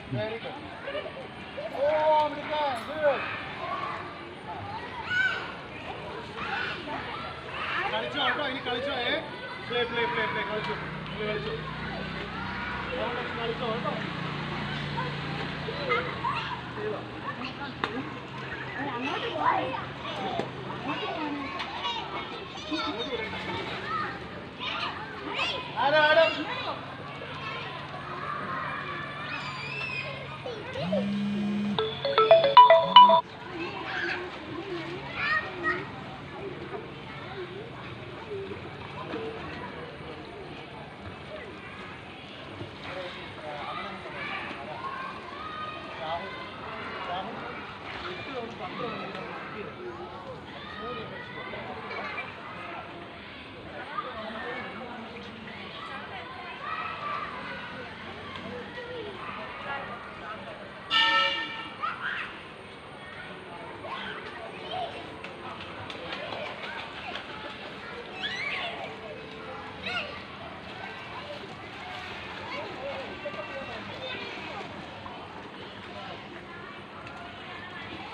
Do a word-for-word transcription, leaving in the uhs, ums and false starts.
Very good. Oh, Amrita, good. Kalicho, auto, ini kalicho, eh? Play, play, play, play, kalicho. Play, kalicho. Auto, kalicho, auto. Ada, ada.